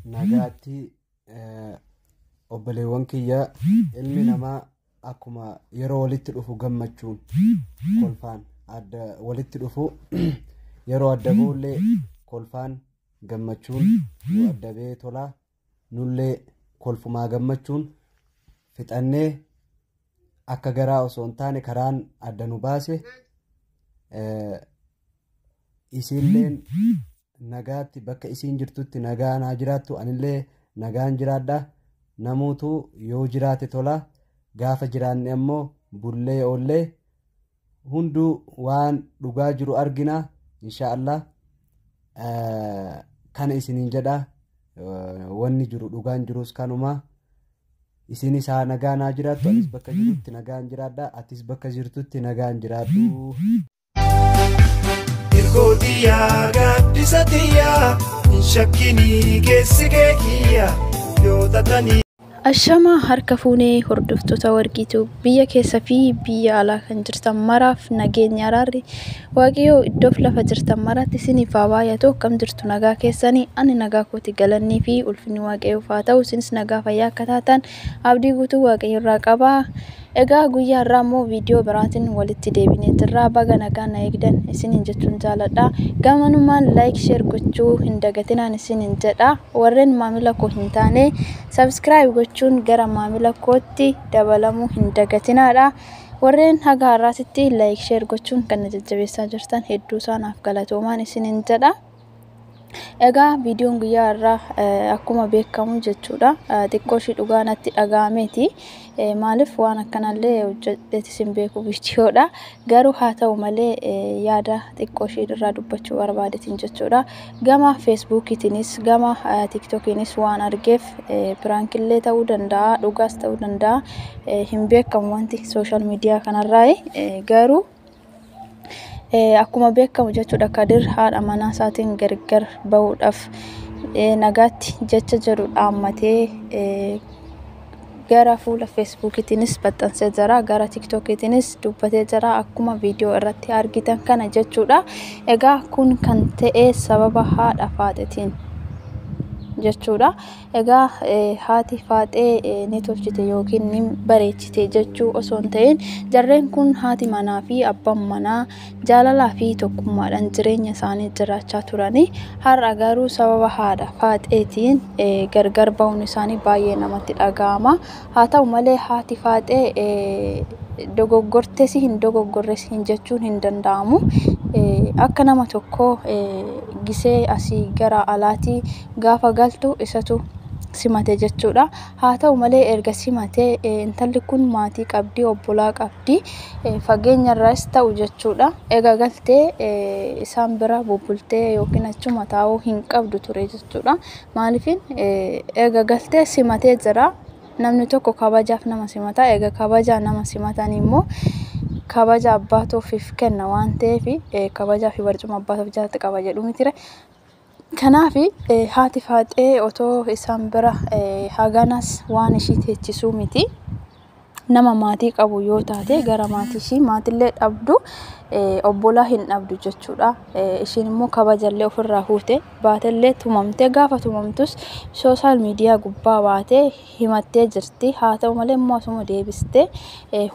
Nagaatti obboleewwan kiyya, ilmi namaa akkuma yeroo walitti dhufu gammachuun kolfaan adda walitti dhufu, yeroo adda ba'ullee kolfaan gammachuun yoo adda ba'ee tolaa. Nullee kolfumaa gammachuun fixannee akka garaa osoo hin taane karaan adda nu baase. Isiilleen nagaatti bakka isiin jirtutti nagaan haa jiraattu, anillee nagaan jiraadha. Namuutu yoo jiraate tola, gaafa jiraanne ammoo bullee oollee hunduu waan dhugaa jiru argina, insha Allah. Kana isiniin jedha. Wanni jiru dhugaan jirus kanuma. Isinis haa nagaan haa jiraattu, anis bakka jirutti nagaan jiraadha, atis bakka jirtutti nagaan jiraadhu. Hirkoo xiyyaa, gaaddisa xiyyaa, hin shakkinii keessi kee kiyya yoo tatanii. Ashama harka fuunee hordoftoota Warqiituu, biyya keessa fi biyya alaa kan jirtan maraaf nageenya araarri Waaqayyoo iddoof lafa jirtan maratti isiniif haa baay'atu. Akkam jirtu, nagaa keessanii? Ani nagaa kooti, galannii fi ulfinni Waaqayyoof haa ta'u. Isinis nagaa fayyaa akka taatan abdii guutuu Waaqayyo irraa qabaa. Egaa guyyaa irraa immoo viidiyoo biraatiin walitti deebinee jirra. Baga nagaan na eegdan isiniin jechuun jaaladha. Gamanumaan like, share gochuu hin dagatinaan isiniin jedha. Warreen maamila koo hin taane subscribe gochuun gara maamila kootti dabalamuu hin dagatinaadha. Warreen haga har'aatitti like, share gochuun kan na jajjabeessaa jirtan hedduu isaanaaf galatoomaan isiniin jedha. Egaa viidiyoon guyyaa irraa akkuma beekamu jechuudha. Xiqqoo ishii dhugaa natti dhaga'ameeti. Maaliif waan akkanallee hojjedheetis hin beeku viidiyoodha. Garuu haa ta'u malee yaada xiqqoo ishii irraa dubbachuu barbaadeetiin jechuudha. Gama Feesbuukiitiinis gama Tiktookiinis waan argeef, prankillee ta'uu danda'a, dhugaas ta'uu danda'a. Hin beekamu wanti social media kanarraa. Garuu akkuma beekamu jechuudha, Kadir haadha manaa isaatiin gargar bahuudhaaf nagaatti jecha jedhu dhaammatee gara fuula Feesbuukiitiinis maxxansee jira, gara Tiktookiitiinis dubbatee jira, akkuma viidiyoo irratti argitan kana jechuudha. Egaa kun kan ta'e sababa haadha Faaxeetiin jechuudha. Egaa haati Faaxee ni tolchite yookiin ni bareechite jechuu osoo hin ta'in, jarreen kun haati manaa fi abbaan manaa jaalalaa fi tokkummaadhaan jireenya isaanii jiraachaa turanii, har'a garuu sababa haadha Faaxeetiin gargar bahuun isaanii baay'ee namatti dhaga'ama. Haa ta'u malee haati Faaxee dogoggortes hin dogoggorres hin jechuun hin danda'amu. Akka nama tokkoo gisee asii gara alaatii gaafa galtu isatu simate jechuudha. Haa ta'u malee erga simatee intalli kun maatii qabdi, obbolaa qabdi, fageenyarraas ta'u jechuudha. Egaa galtee isaan bira bubbultee yookiin achuma taa'uu hin qabdu ture jechuudha. Maaliifin erga galtee simatee jira. Namni tokko kabajaaf nama simata. Egaa kabajaa nama simatan immoo kabaja abbaatu ofiif kenna waan ta'eef, kabajaa fi barcuma abbaatu of jalatti qaba jedhu mitire. Kanaaf haati Faaxee otoo isaan bira haganas waan ishii teechisuu miti. Nama maatii qabu yoo taate gara maatii ishii maatillee dhabdu, obbolaa hin dhabdu jechuudha. Ishiin immoo kabajallee ofirraa fuute baatellee tumamtee, gaafa tumamtus social media gubbaa baatee himattee jirti. Haa ta'u malee immoo asuma deebistee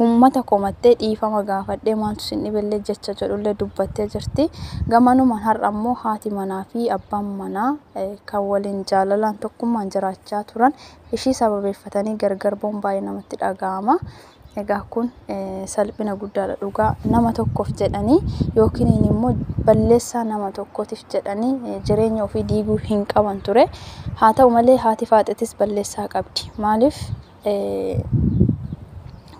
uummata komattee dhiifama gaafadhee maaltu sin dhibellee jecha jedhullee dubbattee jirti. Gamanumaan har'a immoo haati manaa fi abbaan manaa kan waliin jaalalaan tokkummaan jiraachaa turan ishii sababeeffatanii gargar ba'uun baay'ee namatti dhaga'ama. Egaa kun salphina guddaadha dhugaa. Nama tokkoof jedhanii yookiin immoo balleessaa nama tokkootiif jedhanii jireenya ofii diiguu hin qaban ture. Haa ta'u malee haati Faaxeetis balleessaa qabdi. Maaliif,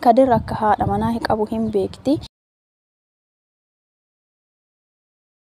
Kadir akka haadha manaa qabu hin beekti.